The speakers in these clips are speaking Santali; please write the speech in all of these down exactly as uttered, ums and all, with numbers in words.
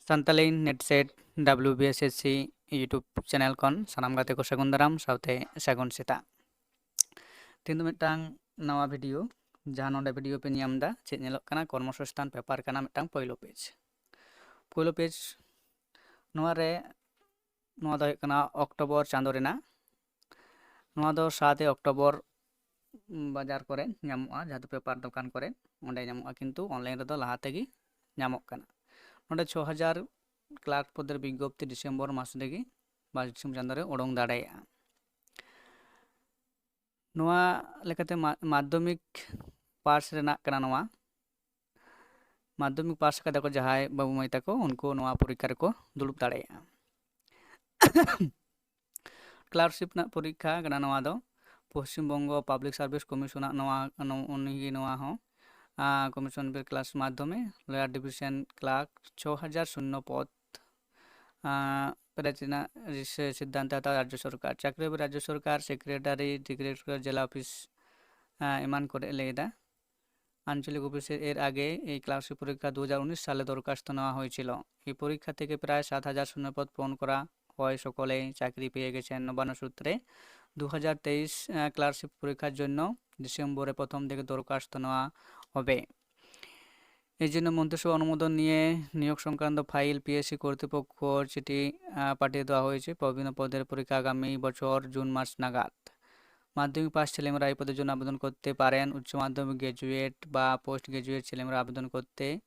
Santali NET SET WBSSC YouTube channel ᱠᱷᱚᱱ ᱥᱟᱱᱟᱢ ᱜᱟᱛᱮ ᱠᱚ ᱥᱟᱹᱜᱩᱱ ᱫᱟᱨᱟᱢ ᱥᱟᱶᱛᱮ ᱥᱟᱹᱜᱩᱱ ᱥᱮᱛᱟᱜ᱾ ᱛᱮᱦᱮᱧ ᱫᱚ ᱢᱤᱫᱴᱟᱝ ᱱᱟᱣᱟ video, ᱡᱟᱦᱟᱸ ᱱᱚᱰᱮ video ᱯᱮ ᱧᱟᱢ ᱮᱫᱟ, ᱪᱮᱫ ᱧᱮᱞᱚᱜ ᱠᱟᱱᱟ, ᱠᱚᱨᱢᱚᱥᱚᱝᱥᱛᱷᱟᱱ ᱯᱮᱯᱟᱨ ᱠᱟᱱᱟ, ᱢᱤᱫᱴᱟᱝ ᱯᱳᱭᱞᱳ page᱾ ᱯᱳᱭᱞᱳ page ᱱᱚᱣᱟ ᱨᱮ, ᱱᱚᱣᱟ ᱫᱚ ᱦᱩᱭᱩᱜ ᱠᱟᱱᱟ ᱚᱠᱴᱳᱵᱚᱨ ᱪᱟᱸᱫᱳ ᱨᱮᱱᱟᱜ᱾ ᱱᱚᱣᱟ ᱫᱚ ᱥᱟᱛᱮ ᱚᱠᱴᱳᱵᱚᱨ, ᱩᱢ, ᱵᱟᱡᱟᱨ ᱠᱚᱨᱮ ᱧᱟᱢᱚᱜᱼᱟ, ᱡᱟᱦᱟᱸ ᱫᱚ ᱯᱮᱯᱟᱨ ᱫᱚᱠᱟᱱ ᱠᱚᱨᱮ ᱚᱸᱰᱮ ᱧᱟᱢᱚᱜᱼᱟ, ᱠᱤᱱᱛᱩ online ᱨᱮᱫᱚ ᱞᱟᱦᱟ ᱛᱮᱜᱮ ᱧᱟᱢᱚᱜ ᱠᱟᱱᱟ᱾ ᱱᱚᱰᱮ ᱪᱷᱚ ᱦᱟᱡᱟᱨ ᱠᱞᱟᱨᱠ ᱯᱚᱫᱮᱨ ᱵᱤᱜᱽᱜᱚᱯᱛᱤ ᱰᱤᱥᱮᱢᱵᱚᱨ ᱢᱟᱥ ᱨᱮᱜᱮ ᱵᱟ ᱰᱤᱥᱮᱢᱵᱚᱨ ᱪᱟᱸᱫᱳ ᱨᱮ ᱩᱰᱩᱝ ᱫᱟᱲᱮᱭᱟᱜᱼᱟ᱾ ᱱᱚᱣᱟ ᱞᱮᱠᱟᱛᱮ ᱢᱟ-, ᱢᱟᱫᱽᱫᱷᱚᱢᱤᱠ ᱯᱟᱥ ᱨᱮᱱᱟᱜ ᱠᱟᱱᱟ ᱱᱚᱣᱟ᱾ ᱢᱟᱫᱽᱫᱷᱚᱢᱤᱠ ᱯᱟᱥ ᱠᱟᱫᱟ ᱠᱚ ᱡᱟᱦᱟᱸᱭ ᱵᱟᱹᱵᱩ ᱢᱟᱹᱭ ᱛᱟᱠᱚ, ᱩᱱᱠᱩ ᱱᱚᱣᱟ ᱯᱚᱨᱤᱠᱠᱷᱟ ᱨᱮᱠᱚ ᱫᱩᱲᱩᱵ ᱫᱟᱲᱮᱭᱟᱜᱼᱟ᱾ ᱠᱞᱟᱨᱠᱥᱤᱯ ᱨᱮᱱᱟᱜ ᱯᱚᱨᱤᱠᱠᱷᱟ ᱠᱟᱱᱟ ᱱᱚᱣᱟ ᱫᱚ᱾ ᱯᱚᱥᱪᱤᱢ ᱵᱚᱝᱜᱚ ᱯᱟᱵᱽᱞᱤᱠ ᱥᱟᱨᱵᱷᱤᱥ ᱠᱚᱢᱤᱥᱚᱱᱟᱜ ᱱᱚᱣᱟ, ᱱᱚ-, ᱩᱱᱤᱜᱮ ᱱᱚᱣᱟ ᱦᱚᱸ, ᱟ, ᱠᱚᱢᱤᱥᱚᱱ ᱵᱤᱨ ᱠᱞᱟᱨᱠ ᱢᱟᱫᱽᱫᱷᱚᱢᱮ ᱞᱚᱭᱟᱨ ᱰᱤᱵᱷᱤᱥᱚᱱ ᱠᱞᱟᱨᱠ ᱪᱷᱚ ᱦᱟᱡᱟᱨ ᱥᱩᱱᱱᱚ ᱯᱚᱫᱽ, ᱟ, ᱯᱮᱨᱮᱡ ᱨᱮᱱᱟᱜ ᱥᱤ-, ᱥᱤᱫᱽᱫᱷᱟᱱᱛᱚ ᱦᱟᱛᱟᱣ ᱨᱟᱡᱽᱡᱚ ᱥᱚᱨᱠᱟᱨ᱾ ᱪᱟᱹᱠᱨᱤ ᱨᱟᱡᱽᱡᱚ ᱥᱚᱨᱠᱟᱨ, ᱥᱮᱠᱨᱮᱴᱟᱨᱤ, ᱰᱤᱨᱮᱠᱴᱚᱨ, ᱡᱮᱞᱟ ᱚᱯᱷᱤᱥ, ᱟ, ᱮᱢᱟᱱ ᱠᱚᱨᱮ ᱞᱟᱹᱭ ᱮᱫᱟ᱾ আঞ্চলিক অফিসের এর আগে এই ক্লার্কশিপ পরীক্ষা দু হাজার উনিশ সালে দরখাস্ত নেওয়া হয়েছিল। এই পরীক্ষা থেকে প্রায় সাত হাজার শূন্যপদ পূরণ করা হয় সকলেই চাকরি পেয়ে গেছেন নবান্ন সূত্রে। দু হাজার তেইশ, আহ, ক্লার্কশিপ পরীক্ষার জন্য ডিসেম্বরের প্রথম দিকে দরখাস্ত নেওয়া হবে। এই জন্য মন্ত্রিসভা অনুমোদন নিয়ে নিয়োগ সংক্রান্ত ফাইল পিএসসি কর্তৃপক্ষর চিঠি, আহ, পাঠিয়ে দেওয়া হয়েছে। বিভিন্ন পদের পরীক্ষা আগামী বছর জুন মাস নাগাদ। মাধ্যমিক পাস ছেলেমেয়েরা এই পদের জন্য আবেদন করতে পারেন। উচ্চ মাধ্যমিক, গ্র্যাজুয়েট বা পোস্ট গ্র্যাজুয়েট ছেলেমেয়েরা আবেদন করতে,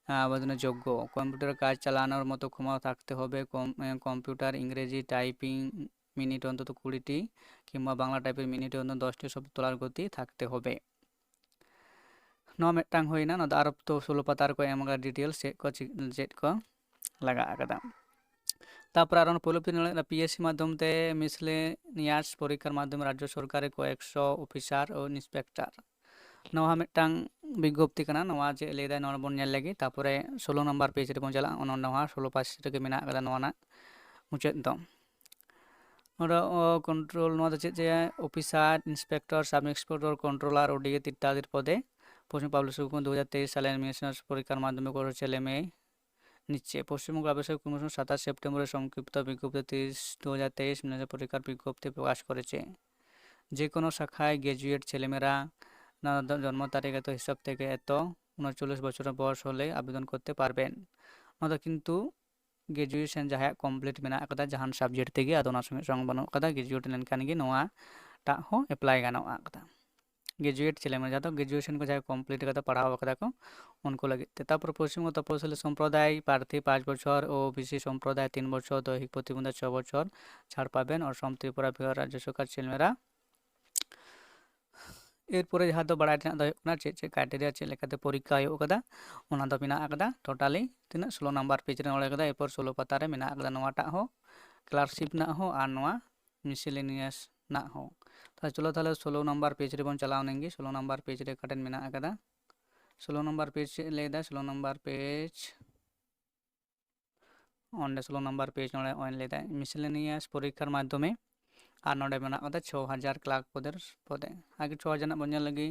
আহ, আবেদনের যোগ্য। কম্পিউটার কাজ চালানোর মতো ক্ষমতা থাকতে হবে। কম-, এ, কম্পিউটার, ইংরেজি, টাইপিং, মিনিট অন্তত কুড়িটি কিংবা বাংলা টাইপের মিনিটে অন্তত দশটি শব্দ তোলার গতি থাকতে হবে। ᱱᱚᱣᱟ ᱢᱤᱫᱴᱟᱝ ᱦᱩᱭᱱᱟ᱾ ᱱᱚᱣᱟ ᱫᱚ ᱟᱨᱚ ᱛᱚ ᱥᱳᱞᱳ ᱯᱟᱛᱟ ᱨᱮᱠᱚ ᱮᱢ ᱟᱠᱟᱫᱟ details, ᱪᱮᱫ ᱠᱚ ᱪᱮᱫ, ᱪᱮᱫ ᱠᱚ ᱞᱟᱜᱟᱣ ᱟᱠᱟᱫᱟ᱾ ᱛᱟᱯᱚᱨᱮ ᱟᱨᱚ ᱯᱳᱭᱞᱳ ᱯᱮᱡᱽ ᱨᱮ ᱧᱮᱞᱚᱜ ᱠᱟᱱᱟ, ᱯᱤᱮᱥᱥᱤ ᱢᱟᱫᱽᱫᱷᱚᱢ ᱛᱮ ᱢᱤᱥᱞᱮᱱᱤᱭᱟᱥ ᱯᱚᱨᱤᱠᱠᱷᱟᱨ ᱢᱟᱫᱽᱫᱷᱚᱢᱮ ᱨᱟᱡᱽᱡᱚ ᱥᱚᱨᱠᱟᱨ ᱨᱮ ᱠᱚᱭᱮᱠᱥᱚ ᱚᱯᱷᱤᱥᱟᱨ ᱳ ᱤᱱᱥᱯᱮᱠᱴᱚᱨ᱾ ᱱᱚᱣᱟ ᱦᱚᱸ ᱢᱤᱫᱴᱟᱝ ᱵᱤᱜᱽᱜᱚᱯᱛᱤ ᱠᱟᱱᱟ᱾ ᱱᱚᱣᱟ ᱪᱮᱫ ᱞᱟᱹᱭ ᱫᱟᱭ, ᱱᱚᱣᱟ ᱵᱚᱱ ᱧᱮᱞ ᱞᱮᱜᱮ᱾ ᱛᱟᱯᱚᱨᱮ ᱥᱳᱞᱳ ᱱᱟᱢᱵᱟᱨ ᱯᱮᱡᱽ ᱨᱮᱵᱚᱱ ᱪᱟᱞᱟᱜᱼᱟ᱾ ᱚᱱᱟ, ᱱᱚᱣᱟ ᱥᱳᱞᱳ ᱯᱟᱥ ᱨᱮᱜᱮ ᱢᱮᱱᱟᱜ ᱟᱠᱟᱫᱟ ᱱᱚᱣᱟ ᱨᱮᱱᱟᱜ ᱢᱩᱪᱟᱹᱫ ᱫᱚ᱾ ᱱᱚᱰᱮ, ᱚ, ᱠᱚᱱᱴᱨᱳᱞ, ᱱᱚᱣᱟ ᱫᱚ ᱪᱮᱫ ᱪᱮ officer, inspector, sub inspector, controller, ᱳᱰᱤᱮ ᱤᱛᱛᱟᱫᱤᱨ ᱯᱚᱫᱮ ᱯᱚᱥᱪᱤᱢ ᱯᱟᱵᱽᱞᱤᱠ ᱥᱠᱩᱞ ᱠᱷᱚᱱ ᱫᱩ ᱦᱟᱡᱟᱨ ᱛᱮᱭᱤᱥ ᱥᱟᱞᱮ ᱢᱤᱥᱱᱟᱨ ᱯᱚᱨᱤᱠᱠᱷᱟᱨ ᱢᱟᱫᱽᱫᱷᱚᱢᱤᱠ ᱠᱚᱨᱮ ᱪᱮᱞᱮᱢᱮ নিচ্ছে। পশ্চিমবঙ্গ আবাসিক কমিশন সাতাশ সেপ্টেম্বরে সংক্ষিপ্ত বিজ্ঞপ্তি তিরিশ দু হাজার তেইশ মানে পরীক্ষার বিজ্ঞপ্তি প্রকাশ করেছে। যে কোনো শাখায় গ্র্যাজুয়েট ছেলেমেয়েরা ᱱᱚᱣᱟ ᱫᱚ ᱡᱚᱱᱢᱚ ᱛᱟᱹᱨᱤᱠᱷ ᱮᱛᱚ ᱦᱤᱥᱟᱹᱵ ᱛᱮᱜᱮ ᱮᱛᱚ ᱩᱱᱚᱪᱚᱞᱞᱤᱥ ᱵᱚᱪᱷᱚᱨ ᱵᱚᱭᱚᱥ ᱦᱚᱞᱮ ᱟᱵᱮᱫᱚᱱ ᱠᱚᱨᱛᱮ ᱯᱟᱨᱵᱮᱱ᱾ ᱱᱚᱣᱟ ᱫᱚ ᱠᱤᱱᱛᱩ ᱜᱨᱮᱡᱩᱭᱮᱥᱚᱱ ᱡᱟᱦᱟᱸᱭᱟᱜ ᱠᱚᱢᱯᱞᱤᱴ ᱢᱮᱱᱟᱜ ᱟᱠᱟᱫᱟ ᱡᱟᱦᱟᱱ ᱥᱟᱵᱡᱮᱠᱴ ᱛᱮᱜᱮ, ᱟᱫᱚ ᱚᱱᱟ ᱥᱚᱸᱜᱮ ᱥᱚᱝ ᱵᱟᱹᱱᱩᱜ ᱟᱠᱟᱫᱟ, ᱜᱨᱮᱡᱩᱭᱮᱴ ᱞᱮᱱᱠᱷᱟᱱ ᱜᱮ ᱱᱚᱣᱟᱴᱟᱜ ᱦᱚᱸ ᱮᱯᱞᱟᱭ ᱜᱟᱱᱚᱜ ᱟᱠᱟᱫᱟ᱾ ᱜᱨᱮᱡᱩᱭᱮᱴ ᱪᱮᱞᱮᱢᱮᱱ ᱡᱟᱦᱟᱸ ᱫᱚ ᱜᱨᱮᱡᱩᱭᱮᱥᱚᱱ ᱠᱚ ᱡᱟᱦᱟᱸᱭ ᱠᱚᱢᱯᱞᱤᱴ ᱟᱠᱟᱫᱟ, ᱯᱟᱲᱦᱟᱣ ᱟᱠᱟᱫᱟ ᱠᱚ, ᱩᱱᱠᱩ ᱞᱟᱹᱜᱤᱫ ᱛᱮ᱾ ᱛᱟᱨᱯᱚᱨ ᱯᱚᱥᱪᱤᱢ ᱵᱚᱝᱜᱚ ᱛᱚᱯᱚᱥᱤᱞᱤ ᱥᱚᱢᱯᱨᱚᱫᱟᱭ ᱯᱨᱟᱨᱛᱷᱤ ᱯᱟᱸᱪ ᱵᱚᱪᱷᱚᱨ, ᱳ ᱵᱤ ᱥᱤ ᱥᱚᱢᱯᱨᱚᱫᱟᱭ ᱛᱤᱱ ᱵᱚᱪᱷᱚᱨ, ᱫᱳᱭᱦᱤᱠ ᱯᱨᱚᱛᱤᱵᱚᱱᱫᱷᱟ ᱪᱷᱚ ᱵᱚᱪᱷᱚᱨ ᱪᱷᱟᱲ ᱯᱟᱵᱮᱱ, ᱚᱥᱚᱢ, ᱛᱨᱤᱯᱩᱨᱟ, ᱵᱤᱦᱟᱨ ᱨᱟᱡᱽᱡᱚ ᱥᱚᱨᱠᱟᱨ ᱪᱮᱞᱮᱢᱮᱨᱟ᱾ ᱮᱨᱯᱚᱨᱮ ᱡᱟᱦᱟᱸ ᱫᱚ ᱵᱟᱲᱟᱭ ᱨᱮᱱᱟᱜ ᱫᱚ ᱦᱩᱭᱩᱜ ᱠᱟᱱᱟ ᱪᱮᱫ ᱪᱮᱫ ᱠᱨᱟᱭᱴᱮᱨᱤᱭᱟ ᱪᱮᱫ ᱞᱮᱠᱟᱛᱮ ᱯᱚᱨᱤᱠᱠᱷᱟ ᱦᱩᱭᱩᱜ ᱠᱟᱫᱟ, ᱚᱱᱟ ᱫᱚ ᱢᱮᱱᱟᱜ ᱟᱠᱟᱫᱟ ᱴᱳᱴᱟᱞᱤ ᱛᱤᱱᱟᱹᱜ ᱥᱳᱞᱳ ᱱᱟᱢᱵᱟᱨ ᱯᱮᱡᱽ ᱨᱮ ᱚᱞ ᱟᱠᱟᱫᱟ, ᱮᱨᱯᱚᱨ ᱥᱳᱞᱳ ᱯᱟᱛᱟ ᱨᱮ ᱢᱮᱱᱟᱜ ᱟᱠᱟᱫᱟ ᱱᱚᱣᱟᱴᱟᱜ ᱦᱚᱸ, ᱠᱞᱟᱨᱠᱥᱤᱯ ᱨᱮᱱᱟᱜ ᱦᱚᱸ ᱟᱨ ᱱᱚᱣᱟ ᱢᱤᱥᱮᱞᱮᱱᱤᱭᱟᱥ ᱨᱮᱱᱟᱜ ᱦᱚᱸ᱾ ᱛᱟᱦᱞᱮ ᱪᱚᱞᱚ ᱛᱟᱦᱞᱮ ᱥᱳᱞᱳ ᱱᱟᱢᱵᱟᱨ ᱯᱮᱡᱽ ᱨᱮᱵᱚᱱ ᱪᱟᱞᱟᱣ ᱞᱮᱱ ᱜᱮ, ᱥᱳᱞᱳ ᱱᱟᱢᱵᱟᱨ ᱯᱮᱡᱽ ᱨᱮ ᱚᱠᱟᱴᱷᱮᱱ ᱢᱮᱱᱟᱜ ᱟᱠᱟᱫᱟ, ᱥᱳᱞᱳ ᱱᱟᱢᱵᱟᱨ ᱯᱮᱡᱽ ᱪᱮᱫ ᱞᱟᱹᱭᱫᱟ, ᱥᱳᱞᱳ ᱱᱟᱢᱵᱟᱨ ᱯᱮᱡᱽ ᱚᱸᱰᱮ ᱥᱳᱞᱳ ᱱᱟᱢᱵᱟᱨ ᱯᱮᱡᱽ ᱱᱚᱰᱮ ᱱᱚᱜᱼᱚᱭ ᱞᱟᱹᱭᱫᱟᱭ ᱢᱤᱥᱮᱞᱮᱱᱤᱭᱟᱥ ᱯᱚᱨᱤᱠᱠᱷᱟᱨ ᱢᱟᱫᱽᱫᱷᱚᱢᱮ, ᱟᱨ ᱱᱚᱰᱮ ᱢᱮᱱᱟᱜ ᱟᱠᱟᱫᱟ ᱪᱷᱚ ᱦᱟᱡᱟᱨ ᱠᱞᱟᱨᱠ ᱯᱚᱫᱮᱨ ᱯᱚᱫᱮ᱾ ᱟᱜᱮ ᱪᱷᱚ ᱦᱟᱡᱟᱨ ᱨᱮᱱᱟᱜ ᱵᱚᱱ ᱧᱮᱞ ᱞᱮᱜᱮ,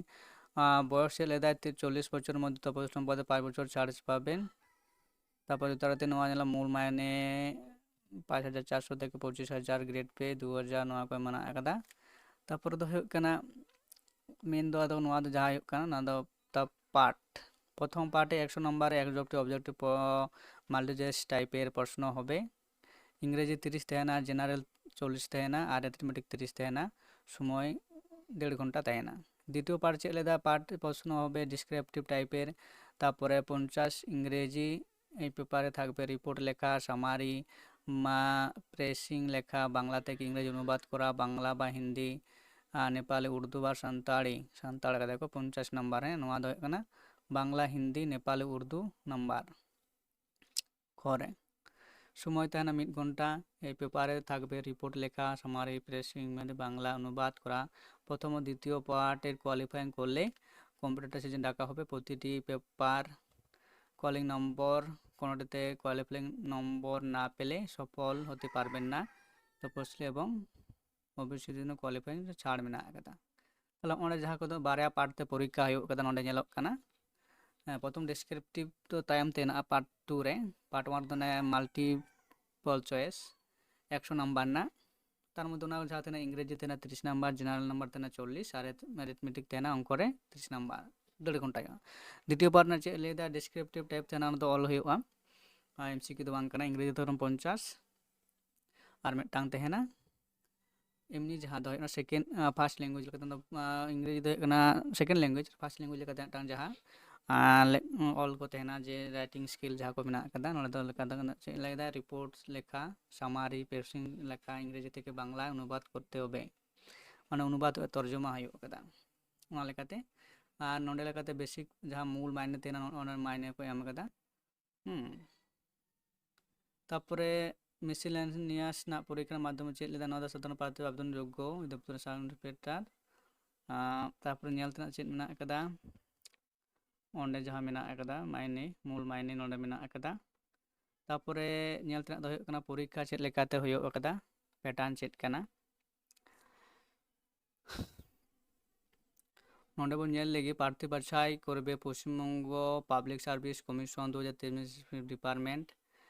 ᱟᱸ, ᱵᱚᱭᱚᱥ ᱪᱮᱫ ᱞᱟᱹᱭᱫᱟᱭ ᱛᱮ ᱪᱚᱞᱞᱤᱥ ᱵᱚᱪᱷᱚᱨ ᱢᱚᱫᱽᱫᱷᱮ ᱛᱚᱯᱚᱥᱤᱞ ᱥᱚᱢᱯᱨᱚᱫᱟᱭ ᱯᱟᱸᱪ ᱵᱚᱪᱷᱚᱨ ᱪᱷᱟᱲ ᱯᱟᱵᱮᱱ᱾ ᱛᱟᱨᱯᱚᱨ ᱡᱚᱛᱚ ᱛᱮ ᱱᱚᱣᱟ ᱧᱮᱞᱟ ᱢᱩᱞ ᱢᱟᱭᱱᱮ ᱯᱟᱸᱪ ᱦᱟᱡᱟᱨ ᱪᱟᱨᱥᱚ ᱛᱷᱮᱠᱮ ᱯᱚᱸᱪᱤᱥ ᱦᱟᱡᱟᱨ, ᱜᱨᱮᱰ ᱯᱮ ᱫᱩ ᱦᱟᱡᱟᱨ, ᱱᱚᱣᱟ ᱠᱚ ᱢᱮᱱᱟᱜ ᱟᱠᱟᱫᱟ᱾ ᱛᱟᱨᱯᱚᱨᱮ ᱫᱚ ᱦᱩᱭᱩᱜ ᱠᱟᱱᱟ ᱢᱮᱱ ᱫᱚ ᱟᱫᱚ ᱱᱚᱣᱟ ᱫᱚ ᱡᱟᱦᱟᱸ ᱦᱩᱭᱩᱜ ᱠᱟᱱᱟ ᱚᱱᱟ ᱫᱚ ᱛᱟ ᱯᱟᱴ᱾ ᱯᱨᱚᱛᱷᱚᱢ ᱯᱟᱴ ᱨᱮ ᱮᱠᱥᱚ ᱱᱟᱢᱵᱟᱨ ᱨᱮ ᱮᱠᱡᱮᱠᱴᱤᱵᱷ ᱚᱵᱡᱮᱠᱴᱤᱵᱷ ᱯᱚ-, ᱢᱟᱞᱴᱤ ᱪᱚᱭᱮᱥ ᱴᱟᱭᱤᱯᱮᱨ ᱯᱨᱚᱥᱱᱚ ᱦᱚᱵᱮ᱾ ᱤᱝᱨᱮᱡᱤ ᱛᱤᱨᱤᱥ ᱛᱟᱦᱮᱱᱟ, ᱡᱮᱱᱟᱨᱮᱞ ᱪᱚᱞᱞᱤᱥ ᱛᱟᱦᱮᱱᱟ ᱟᱨ ᱮᱛᱷᱮᱢᱮᱴᱤᱠ ᱛᱤᱨᱤᱥ ᱛᱟᱦᱮᱱᱟ᱾ ᱥᱚᱢᱚᱭ ᱰᱮᱲ ᱜᱷᱚᱱᱴᱟ ᱛᱟᱦᱮᱱᱟ᱾ ᱫᱤᱛᱤᱭᱚ ᱯᱟᱴ ᱪᱮᱫ ᱞᱮᱫᱟ? ᱯᱟᱴ ᱯᱨᱚᱥᱱᱚ ᱦᱚᱵᱮ ᱰᱤᱥᱠᱨᱤᱯᱴᱤᱵᱷ ᱴᱟᱭᱤᱯᱮᱨ, ᱛᱟᱨᱯᱚᱨᱮ ᱯᱚᱧᱪᱟᱥ ᱤᱝᱨᱮᱡᱤ, ᱮᱭ ᱯᱮᱯᱟᱨ ᱨᱮ ᱛᱷᱟᱠᱵᱮ ᱨᱤᱯᱳᱨᱴ ᱞᱮᱠᱷᱟ, ᱥᱟᱢᱟᱨᱤ, ᱢᱟ ᱯᱨᱮᱥᱤᱝ ᱞᱮᱠᱷᱟ, ᱵᱟᱝᱞᱟ ᱛᱷᱮᱠᱮ ᱤᱝᱨᱮᱡᱤ ᱚᱱᱩᱵᱟᱫ ᱠᱚᱨᱟ, ᱵᱟᱝᱞᱟ ᱵᱟ ᱦᱤᱱᱫᱤ, ᱟᱨ ᱱᱮᱯᱟᱞᱤ, ᱩᱨᱫᱩ ᱵᱟ ᱥᱟᱱᱛᱟᱲᱤ, ᱥᱟᱱᱛᱟᱲ ᱠᱟᱛᱮ ᱠᱚ ᱯᱚᱧᱪᱟᱥ ᱱᱟᱢᱵᱟᱨ᱾ ᱦᱮᱸ, ᱱᱚᱣᱟ ᱫᱚ ᱦᱩᱭᱩᱜ ᱠᱟᱱᱟ ᱵᱟᱝᱞᱟ, ᱦᱤᱱᱫᱤ, ᱱᱮᱯᱟᱞᱤ, ᱩᱨᱫᱩ ᱱᱟᱢᱵᱟᱨ ᱠᱷᱚ ᱨᱮ᱾ সময় ᱛᱟᱦᱮᱱᱟ ᱢᱤᱫ ᱜᱷᱚᱱᱴᱟ᱾ এই পেপারে থাকবে রিপোর্ট লেখা, সামারি, প্রেসিং, মানে বাংলা অনুবাদ করা। প্রথম ও দ্বিতীয় পার্টের কোয়ালিফাইং করলে কম্পিটিটিভ সিজন ডাকা হবে। প্রতিটি পেপার কলিং নম্বর, কোনোটিতে কোয়ালিফাইং নম্বর না পেলে সফল হতে পারবেন না। তপশিলি এবং ᱳ ᱵᱤ ᱥᱤ ᱡᱚᱱᱱᱚ ᱠᱳᱣᱟᱞᱤᱯᱷᱟᱭᱤᱝ ᱨᱮ ᱪᱷᱟᱲ ᱢᱮᱱᱟᱜ ᱟᱠᱟᱫᱟ᱾ ᱛᱟᱦᱞᱮ ᱚᱸᱰᱮ ᱡᱟᱦᱟᱸ ᱠᱚᱫᱚ ᱵᱟᱨᱭᱟ ᱯᱟᱨᱴ ᱛᱮ ᱯᱚᱨᱤᱠᱠᱷᱟ ᱦᱩᱭᱩᱜ ᱠᱟᱱᱟ, ᱱᱚᱸᱰᱮ ᱧᱮᱞᱚᱜ ᱠᱟᱱᱟ ᱦᱮᱸ, ᱯᱨᱚᱛᱷᱚᱢ ᱰᱤᱥᱠᱨᱤᱯᱴᱤᱵᱷ ᱫᱚ ᱛᱟᱭᱚᱢ ᱛᱮ ᱦᱮᱱᱟᱜᱼᱟ, ᱯᱟᱨᱴ ᱴᱩ ᱨᱮ᱾ ᱯᱟᱨᱴ ᱳᱣᱟᱱ ᱨᱮᱫᱚ ᱚᱱᱮ ᱢᱟᱞᱴᱤᱯᱚᱞ ᱪᱚᱭᱮᱥ ᱮᱠᱥᱚ ᱱᱟᱢᱵᱟᱨ ᱨᱮᱱᱟᱜ᱾ ᱛᱟᱨ ᱢᱚᱫᱽᱫᱷᱮ ᱚᱱᱟ ᱡᱟᱦᱟᱸ ᱛᱤᱱᱟᱹᱜ ᱤᱝᱨᱮᱡᱤ ᱛᱟᱦᱮᱱᱟ ᱛᱤᱨᱤᱥ ᱱᱟᱢᱵᱟᱨ, ᱡᱮᱱᱟᱨᱟᱞ ᱱᱟᱢᱵᱟᱨ ᱛᱟᱦᱮᱱᱟ ᱪᱚᱞᱞᱤᱥ, ᱟᱨ ᱮᱨᱤᱛᱷᱢᱮᱴᱤᱠ ᱛᱟᱦᱮᱱᱟ ᱚᱝᱠᱚ ᱨᱮ ᱛᱤᱨᱤᱥ ᱱᱟᱢᱵᱟᱨ᱾ ᱰᱮᱲ ᱜᱷᱚᱱᱴᱟ ᱦᱩᱭᱩᱜᱼᱟ᱾ ᱫᱤᱛᱤᱭᱚ ᱯᱟᱨᱴ ᱨᱮᱱᱟᱜ ᱪᱮᱫ ᱞᱟᱹᱭᱫᱟ, ᱰᱤᱥᱠᱨᱤᱯᱴᱤᱵᱷ ᱴᱟᱭᱤᱯ ᱛᱟᱦᱮᱱᱟ, ᱚᱱᱟ ᱫᱚ ᱚᱞ ᱦᱩᱭᱩᱜᱼᱟ᱾ ᱟᱨ ᱮᱢᱥᱤᱠᱤᱭᱩ ᱫᱚ ᱵᱟᱝ ᱠᱟᱱᱟ, ᱤᱝᱨᱮᱡᱤ ᱫᱷᱚᱨᱚᱱ ᱯᱚᱧᱪᱟᱥ᱾ ᱟᱨ ᱢᱤᱫᱴᱟᱝ ᱛᱟᱦᱮᱱᱟ ᱮᱢᱱᱤ, ᱡᱟᱦᱟᱸ ᱫᱚ ᱦᱩᱭᱩᱜ ᱠᱟᱱᱟ ᱥᱮᱠᱮᱱᱰ, ᱯᱷᱟᱥᱴ ᱞᱮᱝᱜᱩᱭᱮᱡᱽ ᱞᱮᱠᱟᱛᱮ ᱫᱚ, ᱤᱝᱨᱮᱡᱤ ᱫᱚ ᱦᱩᱭᱩᱜ ᱠᱟᱱᱟ ᱥᱮᱠᱮᱱᱰ ᱞᱮᱝᱜᱩᱭᱮᱡᱽ, ᱯᱷᱟᱥᱴ ᱞᱮᱝᱜᱩᱭᱮᱡᱽ ᱞᱮᱠᱟᱛᱮ ᱢᱤᱫᱴᱟᱝ ᱡᱟᱦᱟᱸ ᱟᱨ ᱞᱮ-, ᱚᱞ ᱠᱚ ᱛᱟᱦᱮᱱᱟ, ᱡᱮ ᱨᱟᱭᱴᱤᱝ ᱥᱠᱤᱞ ᱡᱟᱦᱟᱸ ᱠᱚ ᱢᱮᱱᱟᱜ ᱟᱠᱟᱫᱟ, ᱱᱚᱰᱮ ᱫᱚ ᱞᱮᱠᱟ ᱫᱚ ᱪᱮᱫ ᱞᱟᱹᱭᱫᱟ, ᱨᱤᱯᱳᱨᱴ ᱞᱮᱠᱷᱟ, ᱥᱟᱢᱟᱨᱤ, ᱯᱮᱨᱥᱤᱝ ᱞᱮᱠᱷᱟ, ᱤᱝᱨᱮᱡᱤ ᱛᱷᱮᱠᱮ ᱵᱟᱝᱞᱟ ᱚᱱᱩᱵᱟᱫ ᱠᱚᱨᱛᱮ ᱦᱚᱵᱮ, ᱢᱟᱱᱮ ᱚᱱᱩᱵᱟᱫ ᱦᱩᱭᱩᱜᱼᱟ, ᱛᱚᱨᱡᱚᱢᱟ ᱦᱩᱭᱩᱜ ᱟᱠᱟᱫᱟ ᱚᱱᱟ ᱞᱮᱠᱟᱛᱮ᱾ ᱟᱨ ᱱᱚᱰᱮ ᱞᱮᱠᱟᱛᱮ ᱵᱮᱥᱤᱠ ᱡᱟᱦᱟᱸ ᱢᱩᱞ ᱢᱟᱭᱱᱮ ᱛᱟᱦᱮᱱᱟ, ᱱᱚ-, ᱚᱱᱟ ᱢᱟᱭᱱᱮ ᱠᱚ ᱮᱢ ᱟᱠᱟᱫᱟ᱾ ᱦᱩᱸ᱾ ᱛᱟᱯᱚᱨᱮ ᱢᱤᱥᱮᱞᱮᱱᱤᱭᱟᱥ ᱨᱮᱱᱟᱜ ᱯᱚᱨᱤᱠᱠᱷᱟ ᱢᱟᱫᱽᱫᱷᱚᱢᱮ ᱪᱮᱫ ᱞᱮᱫᱟ, ᱱᱚᱣᱟ ᱫᱚ ᱥᱟᱫᱷᱟᱨᱚᱱ ᱯᱨᱟᱨᱛᱷᱤ ᱟᱵᱮᱫᱚᱱ ᱡᱳᱜᱽᱜᱚ, ᱤᱫᱤ ᱯᱚᱛᱨᱚ ᱥᱟᱨᱴᱤᱯᱷᱤᱠᱮᱴ ᱟᱨ, ᱟᱨ ᱛᱟᱯᱚᱨᱮ ᱧᱮᱞ ᱛᱮᱱᱟᱜ ᱪᱮᱫ ᱢᱮᱱᱟᱜ ᱟᱠᱟᱫᱟ, ᱚᱸᱰᱮ ᱡᱟᱦᱟᱸ ᱢᱮᱱᱟᱜ ᱟᱠᱟᱫᱟ ᱢᱟᱭᱱᱮ, ᱢᱩᱞ ᱢᱟᱭᱱᱮ ᱱᱚᱰᱮ ᱢᱮᱱᱟᱜ ᱟᱠᱟᱫᱟ᱾ ᱛᱟᱯᱚᱨᱮ ᱧᱮᱞ ᱛᱮᱱᱟᱜ ᱫᱚ ᱦᱩᱭᱩᱜ ᱠᱟᱱᱟ ᱯᱚᱨᱤᱠᱠᱷᱟ ᱪᱮᱫ ᱞᱮᱠᱟᱛᱮ ᱦᱩᱭᱩᱜ ᱟᱠᱟᱫᱟ, ᱯᱮᱴᱟᱨᱱ ᱪᱮᱫ ᱠᱟᱱᱟ᱾ ᱱᱚᱰᱮ ᱵᱚᱱ ᱧᱮᱞ ᱞᱮᱜᱮ, ᱯᱨᱟᱨᱛᱷᱤ ᱵᱟᱪᱷᱟᱭ ᱠᱚᱨᱵᱮ ᱯᱚᱥᱪᱤᱢᱵᱚᱝᱜᱚ ᱯᱟᱵᱽᱞᱤᱠ ᱥᱟᱨᱵᱷᱤᱥ ᱠᱚᱢᱤᱥᱚᱱ ᱫᱩ ᱦᱟᱡᱟᱨ ᱛᱮᱭᱤᱥ ᱰᱤᱯᱟᱨᱴᱢᱮᱱᱴ᱾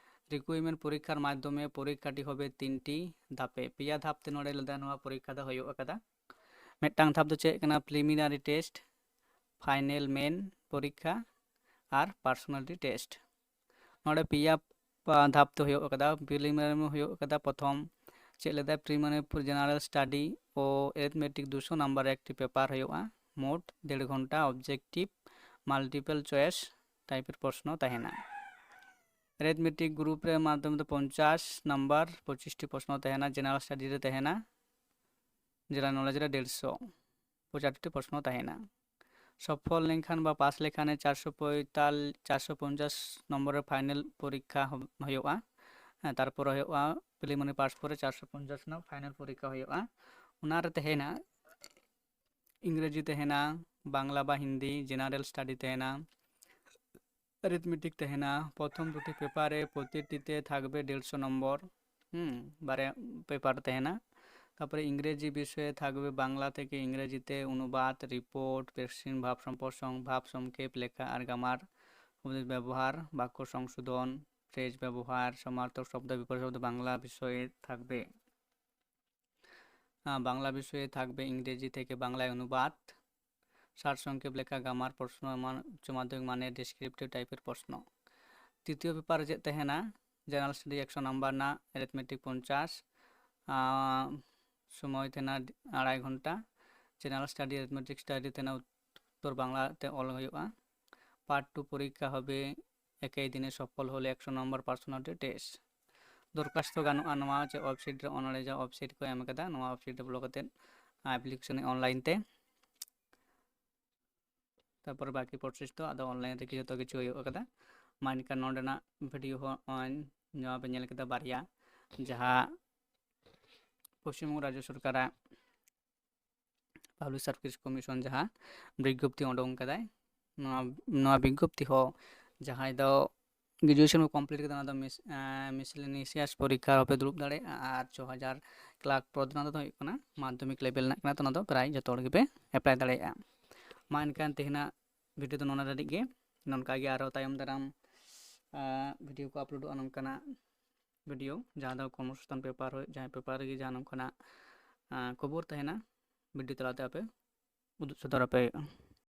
ᱨᱤᱠᱨᱩᱴᱢᱮᱱᱴ ᱯᱚᱨᱤᱠᱠᱷᱟᱨ ᱢᱟᱫᱽᱫᱷᱚᱢᱮ ᱯᱚᱨᱤᱠᱠᱷᱟᱴᱤ ᱦᱚᱵᱮ ᱛᱤᱱᱴᱤ ᱫᱷᱟᱯᱮ, ᱯᱮᱭᱟ ᱫᱷᱟᱯ ᱛᱮ ᱱᱚᱰᱮ ᱞᱟᱹᱭᱫᱟ ᱱᱚᱣᱟ ᱯᱚᱨᱤᱠᱠᱷᱟ ᱫᱚ ᱦᱩᱭᱩᱜ ᱟᱠᱟᱫᱟ᱾ ᱢᱤᱫᱴᱟᱝ ᱫᱷᱟᱯ ᱫᱚ ᱪᱮᱫ ᱠᱟᱱᱟ, ᱯᱨᱤᱞᱤᱢᱤᱱᱟᱨᱤ ᱴᱮᱥᱴ, ᱯᱷᱟᱭᱱᱮᱞ ᱢᱮᱱ ᱯᱚᱨᱤᱠᱠᱷᱟ ᱟᱨ ᱯᱟᱨᱥᱚᱱᱟᱞᱤᱴᱤ ᱴᱮᱥᱴ᱾ ᱱᱚᱰᱮ ᱯᱮᱭᱟ ᱯᱟ-, ᱫᱷᱟᱯ ᱫᱚ ᱦᱩᱭᱩᱜ ᱟᱠᱟᱫᱟ᱾ ᱯᱨᱤᱞᱤᱢᱤᱱᱟᱨᱤ ᱦᱩᱭᱩᱜ ᱟᱠᱟᱫᱟ ᱯᱨᱚᱛᱷᱚᱢ, ᱪᱮᱫ ᱞᱟᱹᱭᱫᱟ, ᱯᱨᱤᱞᱤᱢᱤᱱᱟᱨᱤ ᱡᱮᱱᱟᱨᱮᱞ ᱥᱴᱟᱰᱤ ᱳ ᱮᱨᱤᱛᱷᱢᱮᱴᱤᱠ ᱫᱩᱥᱚ ᱱᱟᱢᱵᱟᱨ ᱮᱠᱴᱤ ᱯᱮᱯᱟᱨ ᱦᱩᱭᱩᱜᱼᱟ᱾ ᱢᱳᱴ ᱰᱮᱲ ᱜᱷᱚᱱᱴᱟ ᱚᱵᱡᱮᱠᱴᱤᱵᱷ ᱢᱟᱞᱴᱤᱯᱮᱞ ᱪᱚᱭᱮᱥ ᱴᱟᱭᱤᱯᱮᱨ ᱯᱨᱚᱥᱱᱚ ᱛᱟᱦᱮᱱᱟ᱾ ᱮᱨᱤᱛᱷᱢᱮᱴᱤᱠ ᱜᱨᱩᱯ ᱨᱮ ᱢᱟᱫᱽᱫᱷᱚᱢ ᱫᱚ ᱯᱚᱧᱪᱟᱥ ᱱᱟᱢᱵᱟᱨ, ᱯᱚᱸᱪᱤᱥᱴᱤ ᱯᱨᱚᱥᱱᱚ ᱛᱟᱦᱮᱱᱟ, ᱡᱮᱱᱟᱨᱮᱞ ᱥᱴᱟᱰᱤ ᱨᱮ ᱛᱟᱦᱮᱱᱟ, ᱡᱮᱱᱟᱨᱮᱞ ᱱᱚᱞᱮᱡᱽ ᱨᱮ ᱰᱮᱲᱥᱚ, ᱯᱚᱸᱪᱟᱴᱴᱤ ᱯᱨᱚᱥᱱᱚ ᱛᱟᱦᱮᱱᱟ᱾ ᱥᱚᱯᱷᱚᱞ ᱞᱮᱱᱠᱷᱟᱱ ᱵᱟ ᱯᱟᱥ ᱞᱮᱠᱷᱟᱱᱮ ᱪᱟᱨᱥᱚ ᱯᱚᱸᱭᱛᱟᱞᱞᱤᱥ, ᱪᱟᱨᱥᱚ ᱯᱚᱧᱪᱟᱥ ᱱᱚᱢᱵᱚᱨ ᱨᱮ ᱯᱷᱟᱭᱱᱮᱞ ᱯᱚᱨᱤᱠᱠᱷᱟ ᱦᱚ-, ᱦᱩᱭᱩᱜᱼᱟ᱾ ᱦᱮᱸ, ᱛᱟᱨᱯᱚᱨᱮ ᱦᱩᱭᱩᱜᱼᱟ ᱯᱨᱤᱞᱤᱢᱤᱱᱟᱨᱤ ᱯᱟᱥ ᱯᱚᱨᱮ ᱪᱟᱨᱥᱚ ᱯᱚᱧᱪᱟᱥ ᱨᱮᱱᱟᱜ ᱯᱷᱟᱭᱱᱮᱞ ᱯᱚᱨᱤᱠᱠᱷᱟ ᱦᱩᱭᱩᱜᱼᱟ᱾ ᱚᱱᱟ ᱨᱮ ᱛᱟᱦᱮᱱᱟ ᱤᱝᱨᱮᱡᱤ ᱛᱟᱦᱮᱱᱟ, ᱵᱟᱝᱞᱟ ᱵᱟ ᱦᱤᱱᱫᱤ, ᱡᱮᱱᱟᱨᱮᱞ ᱥᱴᱟᱰᱤ ᱛᱟᱦᱮᱱᱟ, ᱮᱨᱤᱛᱷᱢᱮᱴᱤᱠ ᱛᱟᱦᱮᱱᱟ᱾ ᱯᱨᱚᱛᱷᱚᱢ ᱫᱩᱴᱤ ᱯᱮᱯᱟᱨ ᱨᱮ ᱯᱨᱚᱛᱤᱴᱤ ᱛᱮ ᱛᱷᱟᱠᱵᱮ ᱰᱮᱲᱥᱚ ᱱᱚᱢᱵᱚᱨ᱾ ᱦᱩᱸ, ᱵᱟᱨᱭᱟ ᱯᱮᱯᱟᱨ ᱛᱟᱦᱮᱱᱟ᱾ তারপরে ইংরেজি বিষয়ে থাকবে বাংলা থেকে ইংরেজিতে অনুবাদ, রিপোর্ট, প্রেসক্রিন, ভাব সম্প্রসারণ, ভাব সংক্ষেপ, লেখা আর গ্রামার, শব্দ ব্যবহার, বাক্য সংশোধন, ফ্রেজ ব্যবহার, সমার্থক শব্দ, বিপরীত শব্দ বাংলা বিষয়ে থাকবে। আহ, বাংলা বিষয়ে থাকবে ইংরেজি থেকে বাংলায় অনুবাদ, সারসংক্ষেপ লেখা, গ্রামার, প্রশ্ন মান, উচ্চ মাধ্যমিক মানের ডেসক্রিপটিভ টাইপের প্রশ্ন। তৃতীয় পেপারে ᱪᱮᱫ ᱛᱟᱦᱮᱱᱟ? ᱡᱮᱱᱟᱨᱮᱞ ᱥᱴᱟᱰᱤ ᱮᱠᱥᱚ ᱱᱟᱢᱵᱟᱨ ᱨᱮᱱᱟᱜ, ᱮᱨᱤᱛᱷᱢᱮᱴᱤᱠ ᱯᱚᱧᱪᱟᱥ, ᱟᱸ, ᱥᱚᱢᱚᱭ ᱛᱟᱦᱮᱱᱟ ᱟᱲᱟᱭ ᱜᱷᱚᱱᱴᱟ᱾ ᱡᱮᱱᱟᱨᱮᱞ ᱥᱴᱟᱰᱤ, ᱮᱨᱤᱛᱷᱢᱮᱴᱤᱠ ᱥᱴᱟᱰᱤ ᱛᱟᱦᱮᱱᱟ, ᱩᱛᱛᱚᱨ ᱵᱟᱝᱞᱟ ᱛᱮ ᱚᱞ ᱦᱩᱭᱩᱜᱼᱟ᱾ ᱯᱟᱨᱴ ᱴᱩ ᱯᱚᱨᱤᱠᱠᱷᱟ ᱦᱚᱵᱮ ᱮᱠᱮᱭ ᱫᱤᱱᱮ ᱥᱚᱯᱷᱚᱞ ᱦᱚᱞᱮ ᱮᱠᱥᱚ ᱱᱟᱢᱵᱟᱨ ᱯᱟᱨᱥᱚᱱᱟᱞᱤᱴᱤ ᱴᱮᱥᱴ᱾ ᱫᱚᱨᱠᱷᱟᱥᱛᱚ ᱜᱟᱱᱚᱜᱼᱟ ᱱᱚᱣᱟ ᱪᱮ ᱳᱭᱮᱵᱽᱥᱟᱭᱤᱴ ᱨᱮ, ᱚᱱᱚᱲᱦᱮ ᱡᱟᱦᱟᱸ ᱳᱭᱮᱵᱽᱥᱟᱭᱤᱴ ᱠᱚ ᱮᱢ ᱠᱟᱫᱟ, ᱱᱚᱣᱟ ᱳᱭᱮᱵᱽᱥᱟᱭᱤᱴ ᱨᱮ ᱵᱚᱞᱚ ᱠᱟᱛᱮᱫ ᱟᱯᱞᱤᱠᱮᱥᱚᱱ ᱚᱱᱞᱟᱭᱤᱱ ᱛᱮ᱾ ᱛᱟᱨᱯᱚᱨ ᱵᱟᱠᱤ ᱯᱨᱚᱥᱮᱥ ᱫᱚ ᱟᱫᱚ ᱚᱱᱞᱟᱭᱤᱱ ᱨᱮᱜᱮ ᱡᱚᱛᱚ ᱠᱤᱪᱷᱩ ᱦᱩᱭᱩᱜ ᱠᱟᱫᱟ᱾ ᱢᱟ ᱮᱱᱠᱷᱟᱱ ᱱᱚᱰᱮᱱᱟᱜ ᱵᱷᱤᱰᱤᱭᱳ ᱦᱚᱸ ᱱᱚᱜᱼᱚᱭ ᱱᱚᱣᱟ ᱯᱮ ᱧᱮᱞ ᱠᱮᱫᱟ ᱵᱟᱨᱭᱟ, ᱡᱟᱦᱟᱸ ᱯᱚᱥᱪᱤᱢᱵᱚᱝᱜᱚ ᱨᱟᱡᱽᱡᱚ ᱥᱚᱨᱠᱟᱨᱟᱜ ᱯᱟᱵᱽᱞᱤᱠ ᱥᱟᱨᱵᱷᱤᱥ ᱠᱚᱢᱤᱥᱚᱱ ᱡᱟᱦᱟᱸ ᱵᱤᱜᱽᱜᱚᱯᱛᱤ ᱩᱰᱩᱝ ᱠᱟᱫᱟᱭ, ᱱᱚᱣᱟ, ᱱᱚᱣᱟ ᱵᱤᱜᱽᱜᱚᱯᱛᱤ ᱦᱚᱸ ᱡᱟᱦᱟᱸᱭ ᱫᱚ ᱜᱨᱮᱡᱩᱭᱮᱥᱚᱱ ᱠᱚ ᱠᱚᱢᱯᱞᱤᱴ ᱠᱟᱫᱟ, ᱚᱱᱟ ᱫᱚ ᱢᱤᱥ-, ᱮᱸ, ᱢᱤᱥᱮᱞᱮᱱᱤᱭᱟᱥ ᱯᱚᱨᱤᱠᱠᱷᱟ ᱦᱚᱸᱯᱮ ᱫᱩᱲᱩᱵ ᱫᱟᱲᱮᱭᱟᱜᱼᱟ᱾ ᱟᱨ ᱪᱷᱚ ᱦᱟᱡᱟᱨ ᱠᱞᱟᱨᱠ ᱯᱚᱫᱽ ᱨᱮᱱᱟᱜ ᱫᱚ ᱦᱩᱭᱩᱜ ᱠᱟᱱᱟ ᱢᱟᱫᱽᱫᱷᱚᱢᱤᱠ ᱞᱮᱵᱮᱞ ᱨᱮᱱᱟᱜ ᱠᱟᱱᱟ, ᱛᱚ ᱚᱱᱟ ᱫᱚ ᱯᱨᱟᱭ ᱡᱚᱛᱚ ᱦᱚᱲ ᱜᱮᱯᱮ ᱮᱯᱞᱟᱭ ᱫᱟᱲᱮᱭᱟᱜᱼᱟ᱾ ᱢᱟ ᱮᱱᱠᱷᱟᱱ ᱛᱮᱦᱮᱧᱟᱜ ᱵᱷᱤᱰᱤᱭᱳ ᱫᱚ ᱱᱚᱰᱮ ᱫᱷᱟᱹᱨᱤᱡ ᱜᱮ᱾ ᱱᱚᱝᱠᱟ ᱜᱮ ᱟᱨᱦᱚᱸ ᱛᱟᱭᱚᱢ ᱫᱟᱨᱟᱢ, ᱟᱸ, ᱵᱷᱤᱰᱤᱭᱳ ᱠᱚ ᱟᱯᱞᱳᱰᱚᱜᱼᱟ, ᱱᱚᱝᱠᱟᱱᱟᱜ ᱵᱷᱤᱰᱤᱭᱳ ᱡᱟᱦᱟᱸ ᱫᱚ ᱠᱚᱨᱢᱚᱥᱚᱝᱥᱛᱷᱟᱱ ᱯᱮᱯᱟᱨ ᱦᱩᱭᱩᱜ, ᱡᱟᱦᱟᱸ ᱯᱮᱯᱟᱨ ᱨᱮᱜᱮ ᱡᱟᱦᱟᱸ ᱱᱚᱝᱠᱟᱱᱟᱜ, ᱟᱸ, ᱠᱷᱚᱵᱚᱨ ᱛᱟᱦᱮᱱᱟ, ᱵᱷᱤᱰᱤᱭᱳ ᱛᱟᱞᱟᱛᱮ ᱟᱯᱮ ᱩᱫᱩᱜ ᱥᱚᱫᱚᱨ ᱟᱯᱮ ᱦᱩᱭᱩᱜᱼᱟ᱾